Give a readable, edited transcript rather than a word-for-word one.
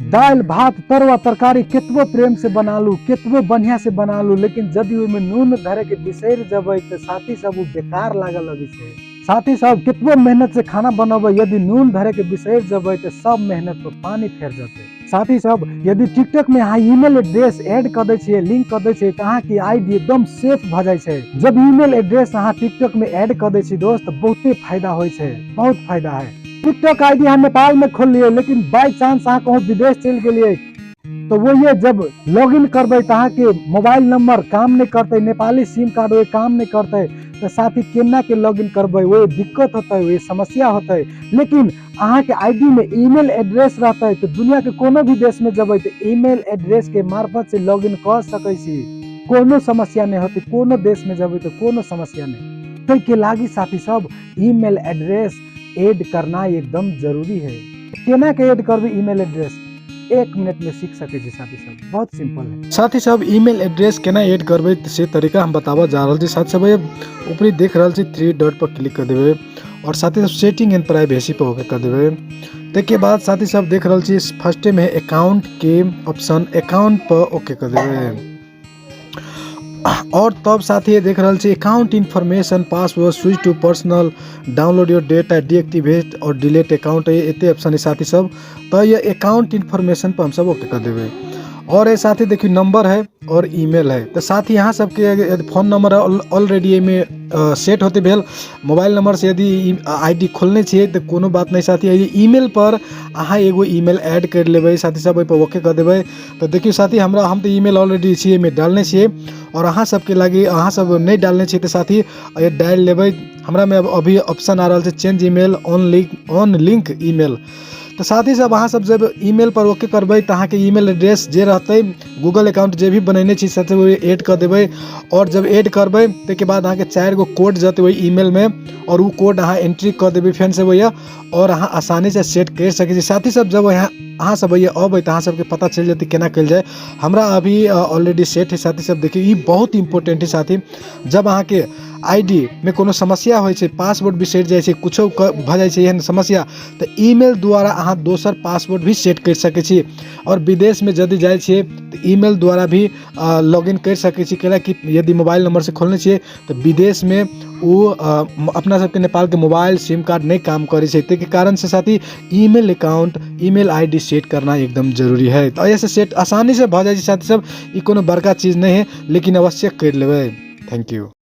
दालि भात तरुआ तरकारी केतबो प्रेम से बना लू, केतबो बढ़िया से बना लू, लेकिन यदि ओहिमे नून धरे के बिसरि जेबै तऽ साथी सब ओ बेकार लागऽ लगै छै। साथी सब केतबो मेहनत से खाना बनबै, यदि नून धरे के बिसरि जेबै तऽ सब मेहनत पर पानी फेर जेतै। साथी सब यदि टिकटॉक में अहाँ ईमेल एड्रेस ऐड कऽ दै छियै, लिंक कऽ दै छियै, तऽ अहाँके आईडी एकदम सेफ भऽ जाइ छै। जब ईमेल एड्रेस अहाँ टिकटॉक में ऐड कऽ दै छी दोस्त, बहुते फायदा होइ छै, बहुत फायदा है। टिकटॉक आईडी अहाँ नेपाल में खोललियै, लेकिन बाई चांस अहाँ कहूँ विदेश चलि गेलियै, तो वही जब लॉगिन करबै तऽ अहाँके मोबाइल नंबर काम नहीं करतै, नेपाली सिम कार्ड वही काम नहीं करतै, तऽ साथी केना के लॉगिन करबै, वही दिक्कत होतै, वही समस्या होतै। लेकिन अहाँके आईडी में ईमेल एड्रेस रहतै तऽ दुनिया के कोनो भी देश में जेबै तऽ ईमेल एड्रेस के मार्फत से लॉगिन कऽ सकै छी, कोनो समस्या नहीं होतै। कोनो देश में जेबै तऽ कोनो समस्या नहीं। ताहिके लागि साथी सब ईमेल एड्रेस ऐड करना एकदम जरूरी है। केना के ऐड करबै ईमेल एड्रेस, 1 मिनट में सीख सकै छी साथी सब, बहुत सिंपल है। साथी सब ईमेल एड्रेस केना ऐड करबै से तरीका हम बताबऽ जा रहल छी। साथी सब ऊपरी देख रहल छी 3 डॉट पर क्लिक कर देबै और साथी सब setting and privacy per okay कर देबै। ताहिके बाद साथी सब देख रहल छी फर्स्टे में अकाउंट के ऑप्शन, अकाउंट पर ओके कर देबै और तब साथी देख रहल छी account information, password, switch to personal, download your data, deactivate और डिलीट अकाउंट, एते ऑप्शन है साथी सब। तो ये अकाउंट इन्फॉर्मेशन पर हम सब ओके कर देबै। और ये साथी देखियो नंबर है और ईमेल है, तो साथी यहाँ सबके यदि फोन नंबर ऑलरेडी एहिमे सेट होते भेल, मोबाइल नंबर से यदि I D खोलने छियै तऽ कोनो बात नहीं साथी, एहि ईमेल पर अहाँ एगो ईमेल ऐड कर लेबै साथी सब, ओहिपर ओके कर देबै। तऽ देखियौ साथी हम तऽ ईमेल ऑलरेडी छियै एहिमे डालने छियै और अहाँ सबके लागि अहाँ सब नहि डालने छियै तऽ साथी ये डालि लेबै। हमरामे अब अभी ऑप्शन आ रहल छै change email on link email. तऽ साथी सब अहाँ सब जब ईमेल पर ओके करबै तऽ अहाँके ईमेल एड्रेस जे रहतै गूगल अकाउंट जे भी बनेने छी साथी ओ ऐड कऽ देबै। और जब ऐड करबै ताहिके बाद अहाँके 4 गो कोड जेतै ओहि ईमेलमे और ओ कोड अहाँ एंट्री कऽ देबै फेर से ओहिया और अहाँ आसानी से सेट करि सकै छी। साथी सब जब अहाँ सब ओहिया अबै तऽ अहाँ सबके पता चलि जेतै केना कयल जाय। हमरा अभी ऑलरेडी सेट है साथी सब। देखियौ ई बहुत इम्पोर्टेंट है साथी, जब अहाँके I D मे कोनो समस्या होइ छै, पासवर्ड बिसरि जाइ छै, कुछो भऽ जाइ छै एहन समस्या, तऽ ईमेल द्वारा अहाँ दोसर पासवर्ड भी सेट करि सकै छी। आओर विदेशमे यदि जाइ छियै तऽ ईमेल द्वारा भी लॉगिन करि सकै छी, कैलाकि यदि मोबाइल नंबर से खोलने छियै तऽ विदेशमे ओ अपना सबके नेपालके मोबाइल सिम कार्ड नहि काम करै छै, ताहिके कारण से साथी email account email I D set करना एकदम जरूरी है। तऽ एहिसँ सेट आसानी से भऽ जाइ छै साथी सब, ई कोनो बड़का चीज नहि है, लेकिन अवश्य करि लेबै। Thank you.